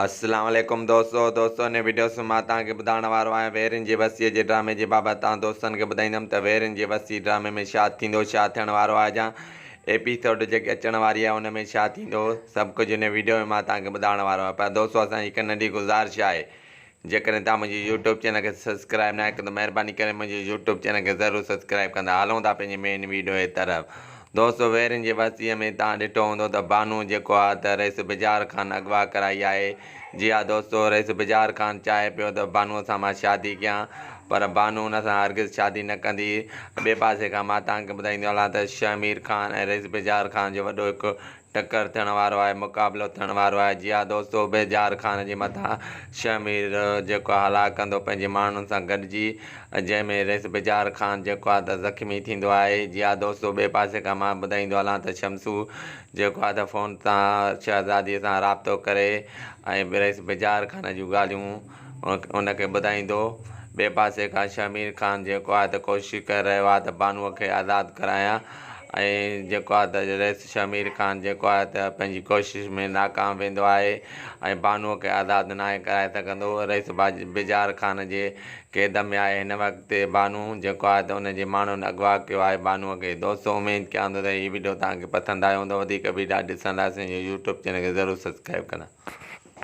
اسلام عليڪم دوستو دوستو ان وڊيو ۾ مان توهان کي ٻڌائڻ وارو آهيان ويرين جي وسيع جي ڊرامي جي بابت توهان دوستن کي ٻڌائيندم ته ويرين جي وسيع ڊرامي ۾ ڇا ٿيندو ڇا ٿيڻ وارو آهي جا ايپيسوڊ جيڪي اچڻ واري آهي ان ۾ ڇا ٿيندو سڀ ڪجهه ان وڊيو ۾ مان توهان کي ٻڌائڻ وارو آهيان پر دوستو اسان جي هڪ ننڍي گذارش آهي جيڪڏهن توهان منهنجي يوٽيوب چينل کي سبسڪرائب ناهي ڪيو ته مهرباني ڪري منهنجي يوٽيوب چينل کي ضرور سبسڪرائب ڪندا. هلون ٿا پنهنجي مين ويڊيو جي طرف. دوستو ويرين جي وستيء ۾ توهان ڏٺو هوندو ته بانو جيڪو آ ته رئيس بجار خان اغوا ڪرائي آهي. جي ها دوستو رئيس بجار خان چاهي پيو ته بانوء سان مان شادي ڪيان پر بانو ان سان هرگز شادي نه ڪندي. ٻئي پاسي کان مان توهان کي ٻڌائيندو هلان ته شهمير خان ۽ رئيس بجار خان جو وڏو هڪ ٽڪر ٿيڻ وارو آهي مقابلو ٿيڻ وارو آهي جي ها دوستو بيجار خان جي مٿان شهمير جيڪو آهي هلاڪ ڪندو پنهنجي ماڻهن سان گڏجي جنهن ۾ رئيس بيجار خان جيڪو آهي ته زخمي ٿيندو آهي جي ها دوستو ٻئي پاسي کان مان ٻڌائيندو هلان ته شمسو جيڪو آهي ته فون تان شهزادي سان رابطو ڪري ۽ رئيس بيجار خان جون ڳالهيون ان کي ٻڌائيندو. ٻئي پاسي کان شهمير خان جيڪو آهي ته ڪوشش ڪري رهيو آهي ته بانوء کي آزاد ڪرايان ۽ جيڪو آهي ته رئيس شهمير خان جيڪو آهي ته پنهنجي ڪوشش ۾ ناڪام ويندو آهي ۽ بانوء کي آزاد ناهي ڪرائي سگهندو. رئيس بجار خان جي قيد ۾ آهي هن وقت بانو جيڪو آهي ته ان جي ماڻهن اغوا ڪيو آهي بانوء کي. دوستو اميد ڪيان ٿو ته هي وڊيو توهان کي پسند آيو هوندو وڌيڪ وڊيا ڏسڻ لاء اسان جي يوٽيوب چينل کي ضرور سبسڪرائب ڪندا.